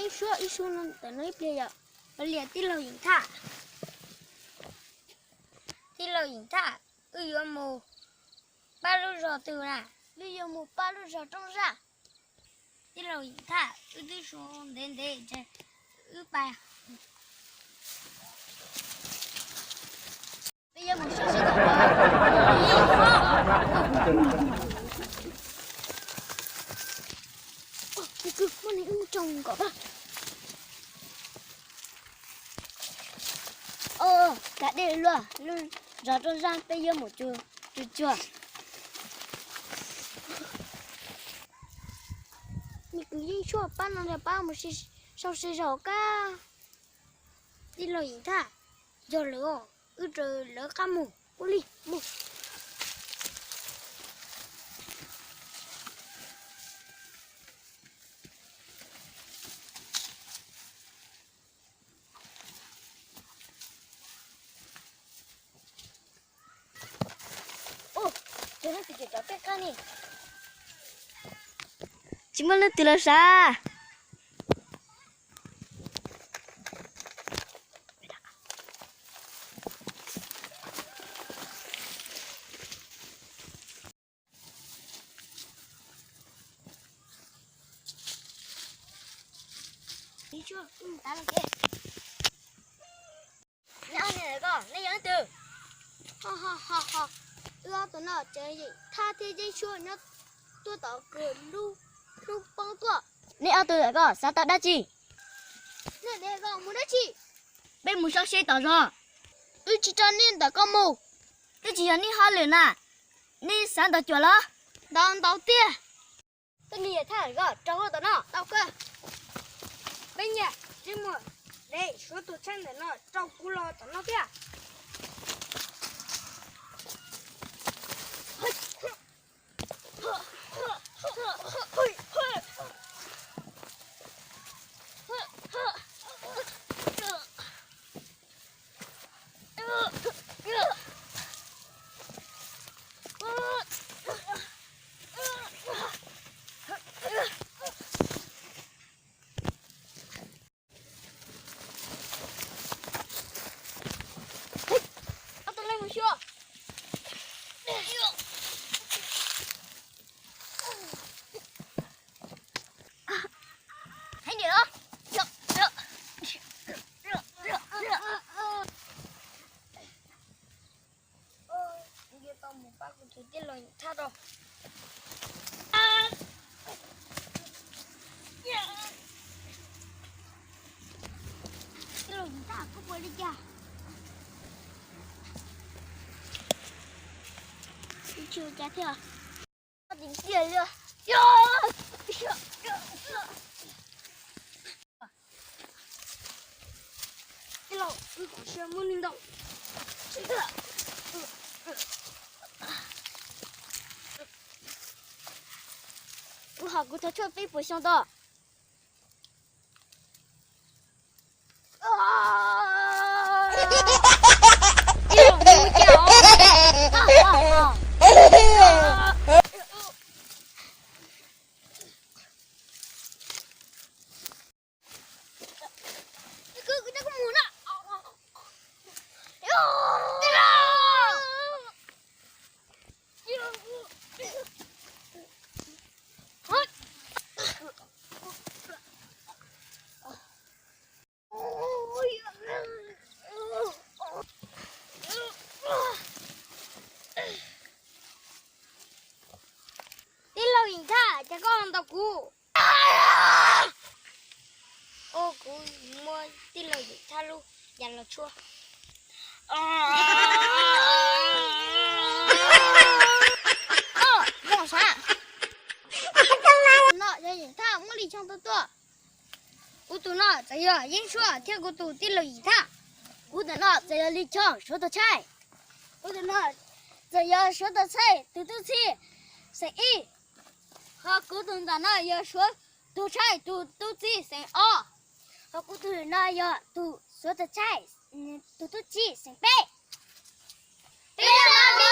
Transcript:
Ib suab ib suab no ntawm no ib pliag yom. Ua li tij laug Yeem Thaj, tij laug Yeem Thaj, wb yuav mus pab lub zog twg na? Wb yuav mus pab lub zog Roob Zaj. Tij laug Yeem Thaj, wb twb su ntev ntev ces wb pais. Peb yuav mus sab seb tom. Muaj neeg wb mus tsoom nkaus pab. Kav dej luaj, lub zog Roob Zaj peb yuav mus tsuag tsuag. Me kwv Yeeb Tshuaj, pab no nrog pab mus sau se zog kab. Tij laug Yeem Thaj, yog lawm os, wb raws lawv qab mus, ua li mus. Ua, cov leej twg cov peb qab ne? Tsis muaj leej twg los sav. Wb ob tug no ces Yeem Thaj thiab Yeeb Tshuaj nyob tuaj tom kws lub hnub poob tuaj. Neb ob tug ntawm ko xav tau dab tsi? Mus dab tsi? Peb mus sau se tom zog. Wb tsis tso neb ntawm ko mus. Twb tsis yog neb hauj lwm na. Neb xav ntaus cuam los? Ntaus ntaus tiag. Tej niag Yeem Thaj ko, rau kuv tom no tau kawg. Peb nyiam tsis muaj, de suav tus tshaib ntawm no rau kuv los tom no thiab. Ob tug leej mus xyuas. Heev niam los. Yuav tau mus pab kuv tus tij laug Yeem Thaj rau. Tij laug Yeem Thaj, koj puas li cas? Tsis ua cas thiab. Tij laug, wb kom sia muaj neeg ntau. Kuv hom kuv thov tshuaj peb puas xyoo ntau. Tij laug Yeem Thaj, cas koj ntaus kuv? Ua kuv muab tij laug Yeem Thaj lub ya los tshuab. Koj zoo sav. No yog Yeem Thaj muaj li choo tuaj tuaj. Kuv tus no txawm yog Yeeb Tshuaj thiab kuv tus tij laug Yeem Thaj. Kuv tus no txawm yog Li Choo suav tus tshaib. Kuv tus no txawm yog suav tus tshaib tus tub txib xeem ib. Ho kuv tus ntawm no yog suav tus tshaib tus tub txib xeem ob. Ho kuv tus no yog tus suav tus tshaib tus tub txib xeem peb. Peb no